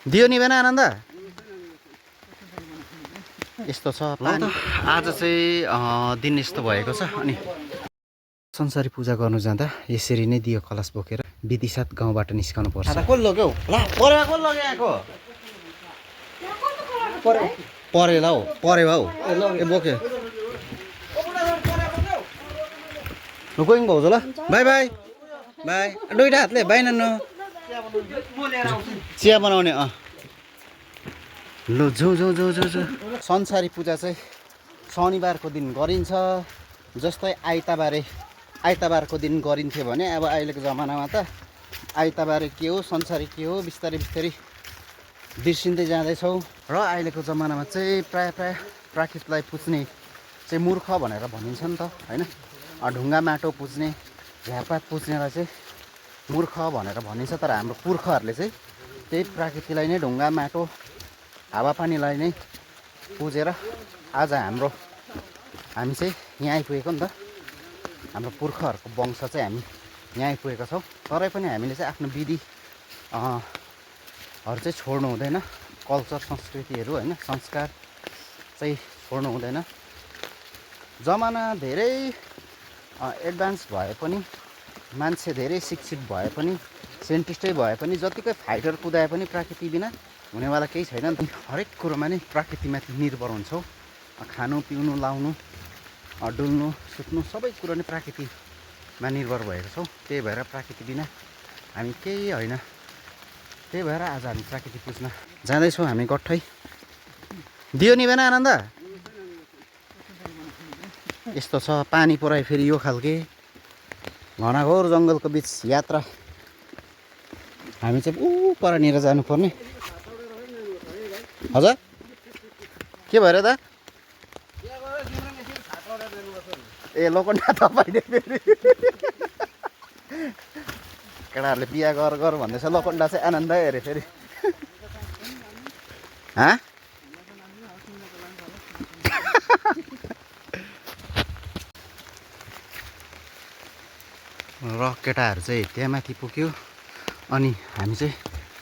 दियो नि भएन आनन्द यस्तो छ प्लान। आज चाहिँ दिन यस्तो भएको छ अनि संसारी पूजा गर्नु जाँदा यसरी नै दियो कलश बोकेर विधिसाथ गाउँबाट निस्कनु पर्छ। को लग्यो ला परेवा को लग्यो यहाँको परेला हौ परेवा हौ ए बोक्यो गइङ भाउजू ल बाई बाई बाई दुईटा हातले बाई नान्नु चिया बनाउने लु जाउँ जाउँ जाउँ जाउँ जाउँ। संसारी पूजा चाहिँ शनिबारको दिन गरिन्छ। जस्तै आइतबारको दिन गरिन्थ्यो भने अब अहिलेको जमानामा त आइतबारे के हो संसारी के हो बिस्तारै बिस्तारै बिर्सिँदै जाँदैछौँ। र अहिलेको जमानामा चाहिँ प्राय प्राकृतिकलाई पुज्ने चाहिँ मूर्ख भनेर भनिन्छ नि त होइन। ढुङ्गा माटो पुज्ने झारपात पुज्नेलाई चाहिँ मूर्ख भनेर भनिन्छ। तर हाम्रो पुर्खाहरूले चाहिँ त्यही प्रकृतिलाई नै ढुङ्गा माटो हावापानीलाई नै पुजेर आज हामी चाहिँ यहाँ आइपुगेको नि त। हाम्रो पुर्खाहरूको वंश चाहिँ हामी यहाँ आइपुगेका छौँ। तरै पनि हामीले चाहिँ आफ्नो विधिहरू चाहिँ छोड्नु हुँदैन। कल्चर संस्कृतिहरू होइन संस्कार चाहिँ छोड्नु हुँदैन। जमाना धेरै एडभान्स भए पनि मान्छे धेरै शिक्षित भए पनि साइन्टिस्टै भए पनि जतिकै फाइटर कुदाए पनि प्रकृति बिना हुनेवाला केही छैन नि त। हरेक कुरोमा नै प्रकृतिमाथि निर्भर हुन्छौँ। खानु पिउनु लाउनु डुल्नु सुत्नु सबै कुरो नै प्रकृतिमा निर्भर भएको छौँ। त्यही भएर प्रकृति बिना हामी केही होइन। त्यही भएर आज हामी प्रकृति पुज्न जाँदैछौँ हामी गट्ठै। दियो नि भएन आनन्द यस्तो छ पानी पराइ फेरि यो खालके घनाघोर जङ्गलको बिच यात्रा। हामी चाहिँ परनिर जानुपर्ने। हजुर के भएर त ए लोकन्डा तपाईँले फेरि केटाहरूले बिहा गर भन्दैछ। लोकन्डा चाहिँ आनन्दै अरे फेरि र केटाहरू चाहिँ त्यहाँ माथि पुग्यो अनि हामी चाहिँ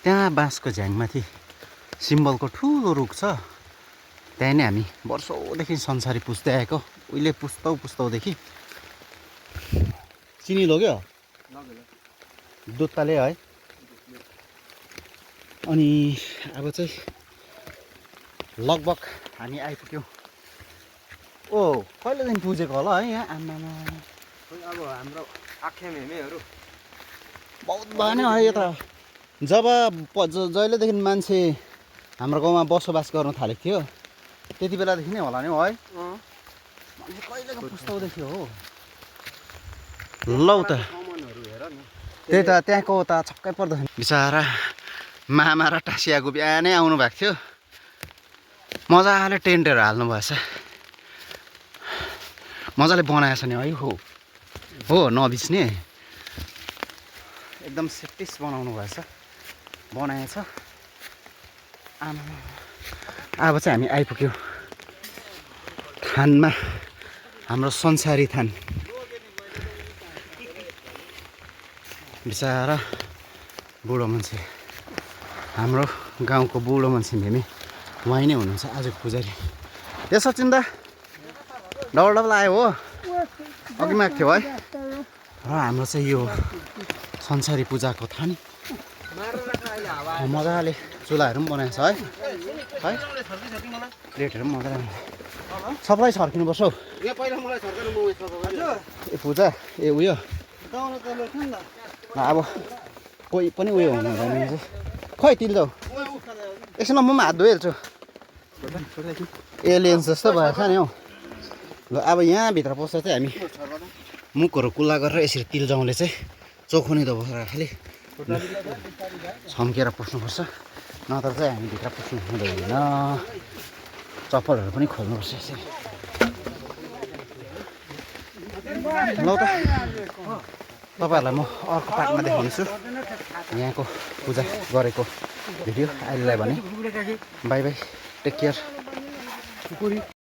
त्यहाँ बाँसको झ्याङमाथि सिम्बलको ठुलो रुख छ त्यहाँ नै हामी वर्षौँदेखि संसारी पुज्दै आएको। उहिले पुस्तौँदेखि चिनी लग्यो दुधपाले है। अनि अब चाहिँ लगभग हामी आइपुग्यौँ। ओ कहिलेदेखि पुजेको होला है यहाँ आमामा। अब हाम्रो आख्या मेमेहरू बहुत भयो नि है। यता जब जहिलेदेखि मान्छे हाम्रो गाउँमा बसोबास गर्न थालेको थियो त्यति बेलादेखि नै होला नि है। कहिलेको पुस्तौँदेखि हो लौ त त्यही त त्यहाँको त छक्कै पर्दैन। बिचरा मामा र टासियाको बिहानै आउनु भएको थियो। मजाले टेन्टहरू हाल्नु भएछ मजाले बनाएछ नि है। हो नबिच्ने एकदम सेफ्टिस बनाउनु भएछ बनाएछ। अब चाहिँ हामी आइपुग्यौँ थानमा हाम्रो संसारी थान। बिचरा बुढो मान्छे हाम्रो गाउँको बुढो मान्छे मेमे उहाँ नै हुनुहुन्छ आजको पुजारी। ए सचिन दा डबल आयो हो अघि माग थियो है। र हाम्रो चाहिँ यो संसारी पूजाको थान मजाले चुलाहरू पनि बनाएछ है प्लेटहरू पनि मजाले सबलाई छर्किनुपर्छ हौ। ए पूजा ए उयो अब कोही पनि उयो हुनु हुँदैन। खै तिल जाऊ एकछिन म पनि हात धोइहाल्छु। एलियन्स जस्तो भएछ नि हौ। ल अब यहाँभित्र पस्दा चाहिँ हामी मुखहरू कुल्ला गरेर यसरी तिलजाउँले चाहिँ चोखुनी दबाएर खालि छम्केर पस्नुपर्छ नत्र चाहिँ हामी भित्र पस्नु हुँदैन। चप्पलहरू पनि खोल्नुपर्छ यसरी। ल त तपाईँहरूलाई म अर्को पार्टमा देखाउनेछु यहाँको पूजा गरेको भिडियो। अहिलेलाई भने बाई बाई टेक केयर।